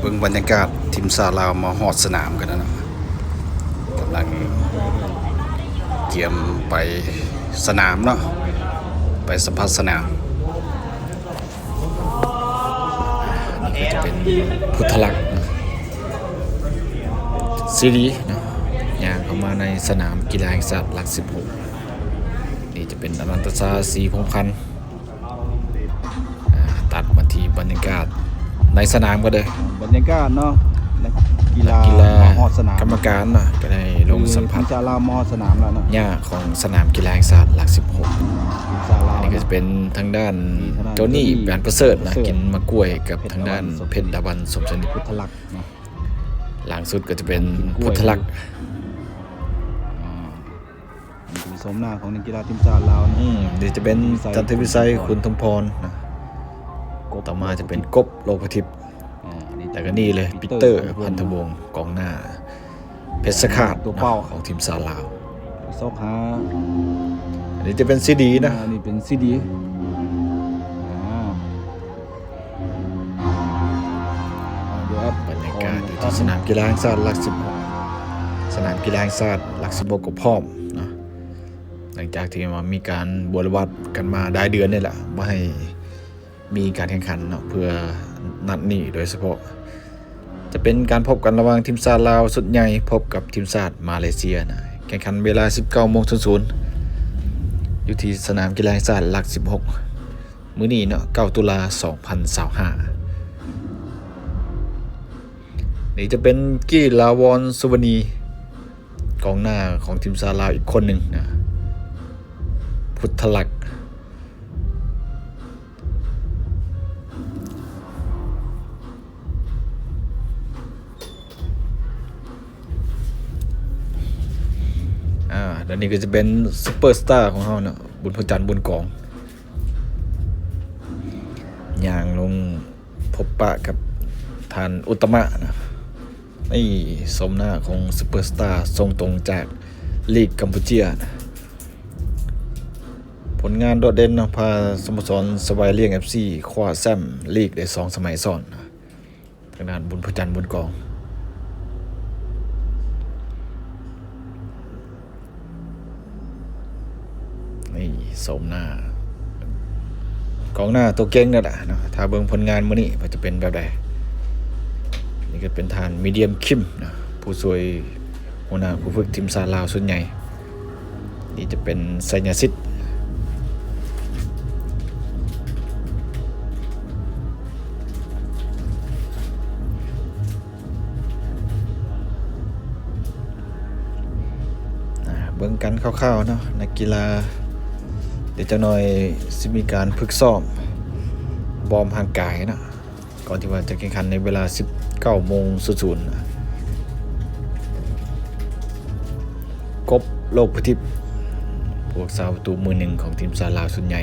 ເບິ່ງບັນຍາກາດທີມຊາດລາວມາຮອດສະໜາມກັນແລ້ວເນາະ, ກຳລັງກຽມໄປສະໜາມເນາະ, ໄປສຳຜັດສະໜາມ. ອັນນີ້ກໍຈະເປັນພຸດທະລັກ ຊີດີເນາະ, ຍ່າງເຂົ້າມາໃນສະໜາມກິລາແຫ່ງຊາດຫຼັກສິບຫົກ. ນີ້ຈະເປັນອະນັນຕະຊາ ສີພົງພັນ. ອ່າ ຕັດມາທີ່ບັນຍາກາດໃນສະໜາມກັນເດີ. ບັນຍາກາດເນາະ ນັກກິລາ ນັກກິລາ ມາຮອດສະໜາມ, ກຳມະການເນາະ ກໍໄດ້ລົງສຳຜັດ ທີມຊາດລາວມາຮອດສະໜາມແລ້ວເນາະ, ຫຍ້າຂອງສະໜາມກິລາແຫ່ງຊາດຫຼັກສິບຫົກ. ທີມຊາດລາວ ອັນນີ້ກໍຈະເປັນທາງດ້ານ ທາງດ້ານ ໂຈນີ້ ໂຈນີ້ ແປນປະເສີດນະ, ປະເສີດ ກິນໝາກກ້ວຍກັບທາງດ້ານ ເພັດດາວັນ ເພັດດາວັນ ສົມສະໜິດ. ພຸດທະລັກເນາະ, ຫຼັງສຸດກໍຈະເປັນ ກິນກ້ວຍ ພຸດທະລັກ. ອ່າ ນີ້ຄືໂສມໜ້າຂອງນັກກິລາທີມຊາດລາວນະ. ອືມ ນີ້ຈະເປັນ ຈັນທະວິໄສ ຄຸນສົມພອນນະ, ກົບ ຕໍ່ມາຈະເປັນ ກົບ ໂລກປະທິບ. ອ່າ ແລ້ວກໍນີ້ເລີຍ ປີເຕີ ພັນທະວົງ ກອງໜ້າເພັດສະຂາດ ຕົວເປົ້າ ຂອງທີມຊາດລາວ. ຊອກຫາ ອັນນີ້ຈະເປັນຊີດີນະ, ອ່າ ນີ້ເປັນຊີດີ. ອ່າ ບັນຍາກາດຢູ່ທີ່ສະໜາມກິລາແຫ່ງຊາດຫຼັກສິບຫົກ, ສະໜາມກິລາແຫ່ງຊາດຫຼັກສິບຫົກກໍພ້ອມເນາະ, ຫຼັງຈາກທີ່ວ່າມີການບົວລະບັດກັນມາຫຼາຍເດືອນນີ້ແຫຼະ ບໍ່ໃຫ້ມີການແຂ່ງຂັນເນາະ ເພື່ອນັດນີ້ໂດຍສະເພາະ. ຈະເປັນການພົບກັນລະຫວ່າງທີມຊາດລາວຊຸດໃຫຍ່ພົບກັບທີມຊາດມາເລເຊຍນະ, ແຂ່ງຂັນເວລາສິບເກົ້າໂມງສູນສູນ ຢູ່ທີ່ສະໜາມກິລາແຫ່ງຊາດຫຼັກສິບຫົກ. ມື້ນີ້ເນາະ ເກົ້າຕຸລາ ສອງພັນຊາວຫ້າ. ນີ້ຈະເປັນ ກີລາວອນ ສຸວະນີ ກອງໜ້າຂອງທີມຊາດລາວອີກຄົນໜຶ່ງນະ, ພຸດທະລັກ. ອ່າ ແລ້ວນີ້ກໍຈະເປັນຊຸບເປີສະຕາຂອງເຮົາເນາະ ບຸນພະຈັນ ບຸນກອງ. ຍ່າງລົງພົບປະກັບທ່ານອຸດຕະມະນະ. ນີ້ໂສມໜ້າຂອງຊຸບເປີສະຕາສົ່ງຕົງຈາກລີກກຳປູເຈຍນະ. ຜົນງານໂດດເດັ່ນນະ ພາສະໂມສອນສະບາຍລ້ຽງ ເອັຟຊີ ຄວ້າແຊ້ມລີກໄດ້ສອງສະໄໝຊ້ອນນະ. ທາງດ້ານບຸນພະຈັນ ບຸນກອງ. ນີ້ໂສມໜ້າ ກອງໜ້າຕົວເກັ່ງນັ້ນແຫຼະເນາະ, ຖ້າເບິ່ງຜົນງານມື້ນີ້ວ່າຈະເປັນແບບໃດ. ນີ້ກໍເປັນທ່ານ ມີດຽມ ຄິມ ເນາະ, ຜູ້ຊ່ວຍຫົວໜ້າຜູ້ຝຶກທີມຊາດລາວຊຸດໃຫຍ່. ນີ້ຈະເປັນໄຊຍະສິດ. ອ່າ ເບິ່ງກັນຄ່າວໆເນາະ ນັກກິລາ ດຽວຈັກໜ່ອຍຊິມີການຝຶກຊ້ອມວອມຮ່າງກາຍເນາະ ກ່ອນທີ່ວ່າຈະແຂ່ງຂັນໃນເວລາສິບເກົ້າໂມງສູນສູນ. ກົບ ໂລກປະທິບ ຜູ້ຮັກສາປະຕູມືໜຶ່ງຂອງທີມຊາດລາວຊຸດໃຫຍ່.